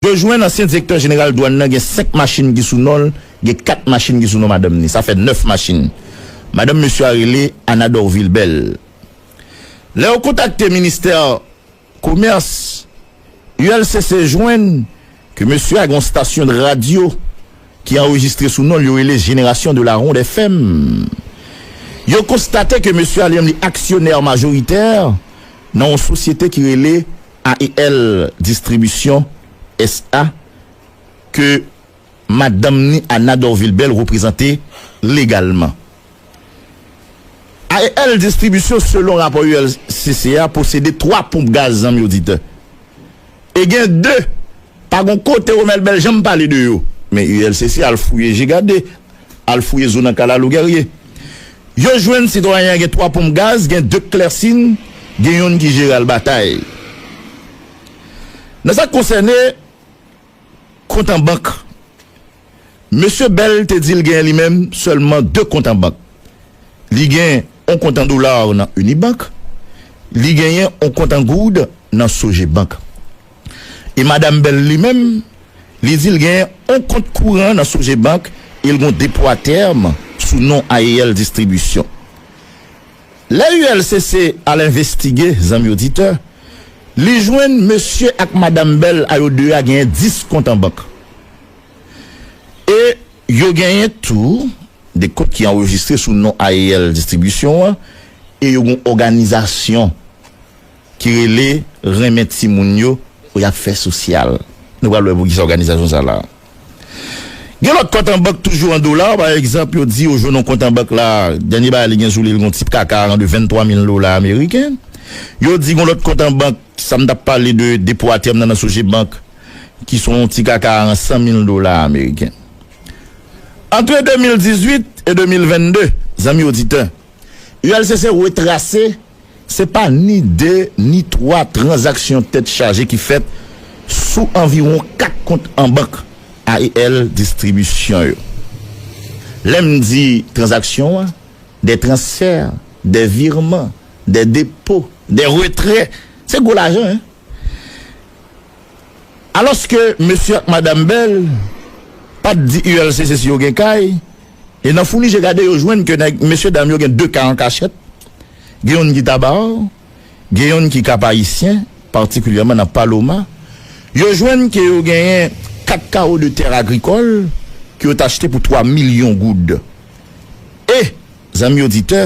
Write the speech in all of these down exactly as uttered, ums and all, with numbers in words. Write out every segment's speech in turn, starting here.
Yo jwenn ansyen direktè jeneral dwàn nan gen senk machin ki sou non l, gen kat machin ki sou non madanm ni. Sa fè nèf machin. Madanm mesye a rele Anador Vilbel. Lè yo kontakte ministè komès, U L C C jwenn ke mesye a gen yon stasyon de radyo ki anrejistre sou non l, yo rele Génération de la Ronde F M. Yo konstate ke mesye a li menm li aksyonè majoritè nan yon sosyete ki rele A E L Distribution S A ke madanm ni Anador Vilbel reprezante legalman. A E L Distribution, selon rapò U L C C a, posede twa ponp gaz, zanmi oditè. E gen de, pa gon kote Romel Bell janm pale de yo. Men U L C C al fouye je gade, al fouye zo nan kalalou Guerrier. Yo jwenn sitwayen an gen twa ponp gaz, gen de klèsin, gen youn ki jere al batay. Nan sa k konsène kont an bank, mesye Bell te di l gen li menm sèlman de kont an bank. Li gen yon kont an dola nan Unibank, li genyen yon kont an goud nan Sogebank. E madanm Bell li menm, li di l gen yon kont kouran nan Sogebank e l gen yon depo a tèm sou non A E L Distribution. Lè U L C C al envestige, zanmi oditè, li jwenn mesye ak madanm Bell a yo de a genyen dis kont an bank. E yo genyen tou de kont ki anrejistre sou non A E L Distribution an, e yo gen yon òganizasyon ki rele Renmen Timoun Yo, pou y ap fè sosyal. Nou pral wè poukisa òganizasyon sa la. Gen lòt kont an bank toujou an dola, pa egzanp, yo di yo jwenn yon kont an bank la, dènye bagay li gen sou li, li gen yon ti kaka de venntwa mil dola ameriken. Yo di gen lòt kont an bank, sa m t ap pale de depo a tèm nan nan Sogebank, ki se yon ti kaka san mil dola ameriken. Ant de mil dizuit e de mil vennde, zanmi oditè, U L C C retrase, se pa ni de ni twa tranzaksyon tèt chaje ki fèt sou anviwon kat kont an bank A E L Distribution yo. Lè m di tranzaksyon an, de transfè, de virman, de depo, de retrè, se gwo lajan, en. Alòske mesye ak madanm Bell pa t di U L C C si yo gen kay, e nan founi je gade yo jwenn ke nèg, mesye dam yo gen de kay an kachèt, gen youn ki Tabao, gen youn ki Kap Ayisyen, patikilyèman nan Paloma. Yo jwenn ke yo genyen kat kawo de tè agrikòl ke yo t achte pou twa milyon goud. E, zanmi oditè,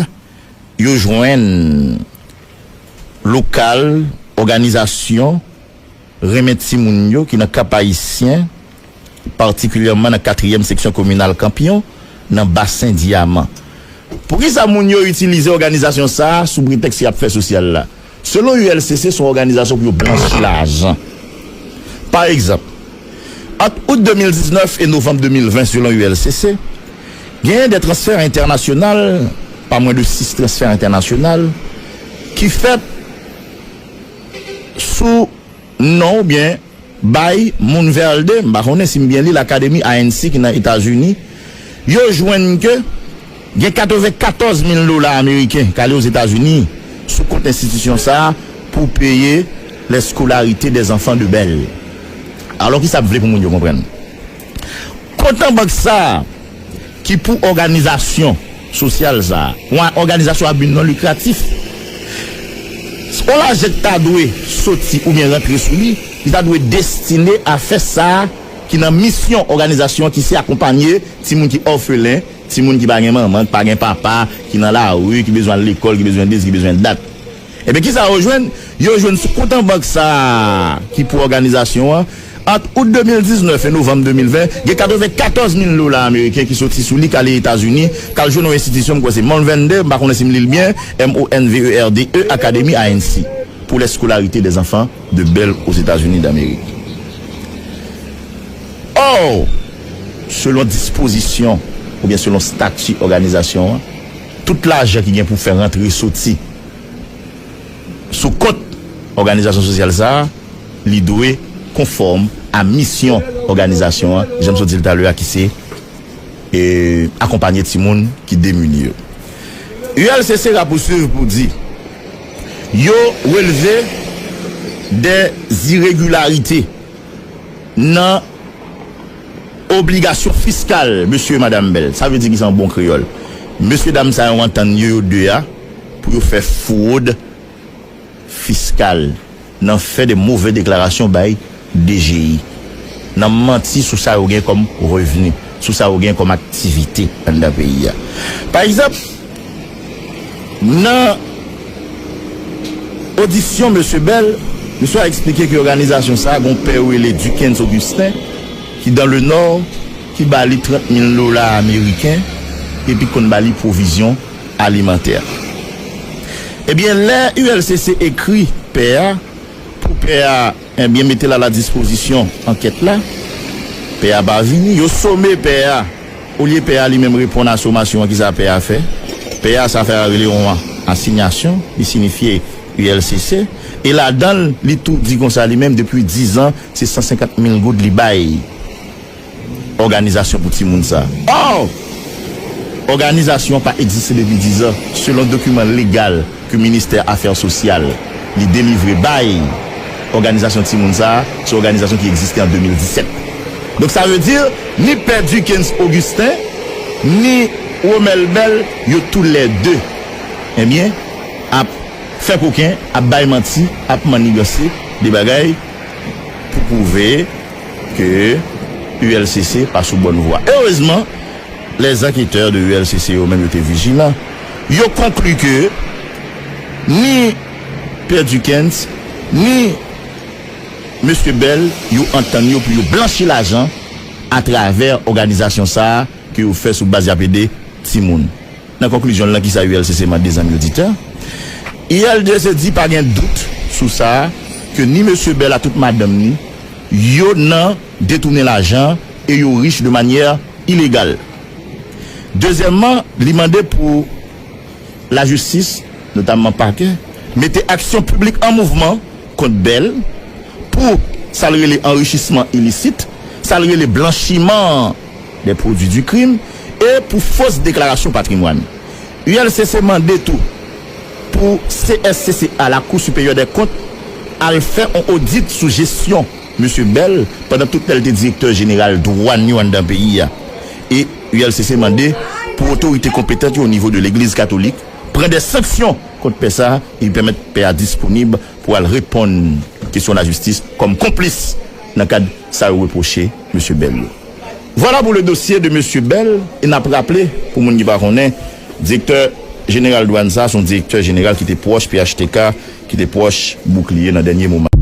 yo jwenn lokal òganizasyon Renmen Timoun Yo ki nan Kap Ayisyen, patikilyèman nan katriyèm seksyon kominal Kanpyon, nan Basen Dyaman. Poukisa moun yo itilize òganizasyon sa a sou pretèks y ap fè sosyal la? Selon U L C C, se yon òganizasyon pou yo blanchi lajan. Pa egzanp, ant out de mil diznèf e novanm de mil ven, selon U L C C, genyen de transfè entènasyonal, pa mwens de sis transfè entènasyonal, ki fèt sou non oubyen bay Montverde, m pa konnen si m byen li l, Akademi A N C ki nan Etazini, yo jwenn ke gen katrevenkatòz mil dola ameriken k ale Ozetazini sou kont enstitisyon sa a pou peye les scolarités des enfants de Bell. Alò, kisa ap vle pou moun yo konprann? Kont an bank sa a, ki pou òganizasyon sosyal sa a, yon òganizasyon a bi non likratif, yon lajan ki ta dwe soti oubyen rantre sou li, li ta dwe destine a fè sa ki nan misyon òganizasyon an, ki se akonpanye timoun ki òfelen, timoun ki pa gen manman, ki pa gen papa, ki nan lari, ki bezwen al lekòl, ki bezwen desi, ki bezwen dat. Ebyen, kisa yo jwenn? Yo jwenn sou kont an bank sa a ki pou òganizasyon an, ant out de mil diznèf e novanm de mil ven, gen katrevenkatòz mil dola ameriken ki soti sou li k ale Etazini, k al jwenn yon enstitisyon, m kwè se Montverde, m pa konnen si m li l byen, M O N V E R D E, Akademi A N C, pour les scolarités des enfants de Bell aux États-Unis d'Amérique. Or, selon dispozisyon oubyen selon stati òganizasyon an, tout lajan ki gen pou fè rantre soti sou kont òganizasyon sosyal sa a, li dwe konfòm a misyon òganizasyon an, jan m sot di l talè a, ki se, e, akonpanye timoun ki demini yo. U L C C rapouswiv pou di, yo relve de iregilarite nan obligasyon fiskal mesye e madanm Bell. Sa vle di ki sa an bon kreyòl? Mesye dam sa yo antann yo, yo de a, pou yo fè fwod fiskal, nan fè de move deklarasyon bay D G I, nan manti sou sa yo gen kòm revni, sou sa yo gen kòm aktivite anndan peyi a. Pa egzanp, nan odisyon mesye Bell, mesye a eksplike ke òganizasyon sa a gen yon pè yo rele Duckens Augustin, ki dans le Nord, ki ba li trant mil dola ameriken, epi konn ba li pwovizyon alimantè. Ebyen, lè U L C C ekri pè a, pou pè a, ebyen, mete l a la dispozisyon ankèt la, pè a pa vini. Yo some pè a. Olye pè a li menm reponn a somasyon an, kisa pè a fè? Pè a, sa fè a rele yon asinyasyon, li sinifye U L C C. E ladan l, li tou di konsa li menm, depi diz an, se san senkant mil goud li bay òganizasyon pou timoun sa. Ò! Òganizasyon an pa egziste depi diz an, selon dokiman legal ke Ministè Afè Sosyal li delivre bay òganizasyon timoun sa, se òganizasyon ki egziste an de mil disèt. Donk, sa vle di, ni pè Duckens Augustin, ni Romel Bell, yo toulède, ebyen, ap fè koken, ap bay manti, ap manniganse de bagay pou pwouve ke U L C C pa sou bòn vwa. Erezman, lèzanketè de U L C C yo menm yo te vijilan. Yo konkli ke ni pè Duckens, ni mesye Bell, yo antann yo pou yo blanchi lajan atravè òganizasyon sa a ke yo fè sou baz y ap ede timoun. Nan konklizyon l lan, kisa U L C C mande, zanmi oditè? U L C C di pa gen dout sou sa, ke ni mesye Bell a tout madanm ni, yo nan detounen lajan e yo rich de manyè ilegal. Dezyèmman, li mande pou lajistis, notamman pakè, mete aksyon piblik an mouvman kont Bell pou sa l rele anrichisman ilisit, sa l rele blanchiman de pwodui di krim e pou fos deklarasyon patrimwàn. U L C C mande tou pou C S C C A, la Cour Supérieure des Comptes, al fè yon odit sou jesyon mesye Bell pandan tout lè l te direktè jeneral dwàn yo anndan peyi a. E U L C C mande pou otorite konpetan yo o nivo de Legliz Katolik pran de sanksyon kont pè sa a e pèmèt pè a disponib pou al reponn kesyon lajistis kòm konplis nan kad sa yo repwoche mesye Bell yo. Vwala pou le dosye de mesye Bell, e n ap raple, pou moun ki pa konnen, direktè jeneral dwàn sa a se yon direktè jeneral ki te pwòch P H T K, ki te pwòch Bouclier nan dènye moman.